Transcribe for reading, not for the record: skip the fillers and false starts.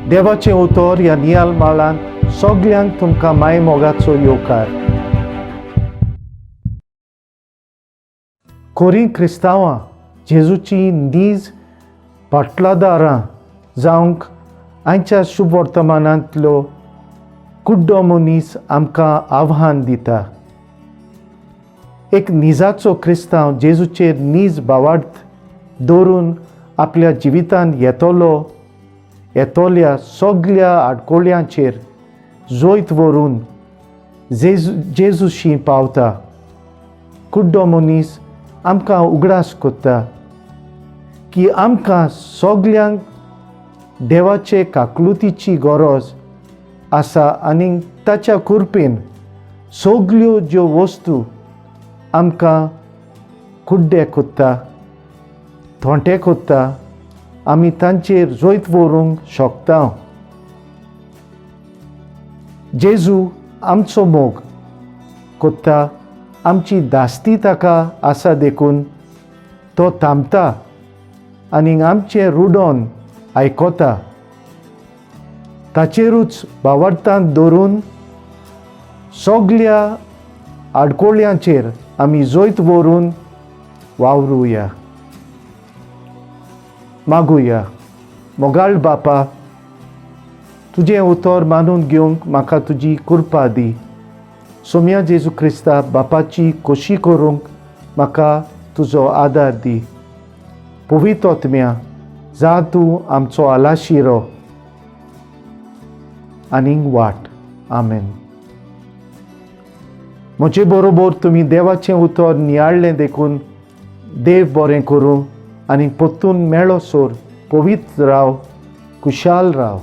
देवाचें उतर ह्या नियाल माळांत सगल्यांक तुमकां माय मोगाचो येवकार. खोरीं क्रिस्तांवां जेजूची नीज पाटलादारां जावंक आयच्या शुभ वर्तमानांतलो कुड्डो मनीस आमकां आव्हान दिता. एक निजाचो क्रिस्तांव जेजूचेर नीज भावार्थ दवरून आपल्या जिवितांत येतलो येतल्या सगल्या आडकोळ्यांचेर जैत व्हरून जेजू जेजूशी पावता. कुड्डो मनीस आमकां उगडास कोत्ता की आमकां सगल्यांक देवाचे काकलुतीची गरज आसा आनी ताच्या कृपेन सगल्यो ज्यो वस्तू आमकां कुड्डे कोत्ता, थोंटे कोत्ता, आमी तांचेर जैत व्हरूंक शकता. जेजू आमचो मोग कोत्ता, आमची दास्ती ताका आसा देखून तो थांबता आनी आमचें रुडोन आयकता. ताचेरूच भावार्थान दवरून सगल्या आडकोळ्यांचेर आमी जैत व्हरून वावरुया. मागुया. मोगाळ बापा, तुजें उतर मानून घेवंक म्हाका तुजी कृपा दी. सोम्या जेजू क्रिस्ता बापाची खोशी करूंक म्हाका तुजो आदार दी. पवित्र आत्म्या, जा तूं आमचो आलाशिरो आनीक वाट. आमेन. म्हजे बरोबर तुमी देवाचें उतर नियाळ्ळें देखून देव बरें करूं आनी परतून मेळो सोर पवित्र राव, खुशाल राव.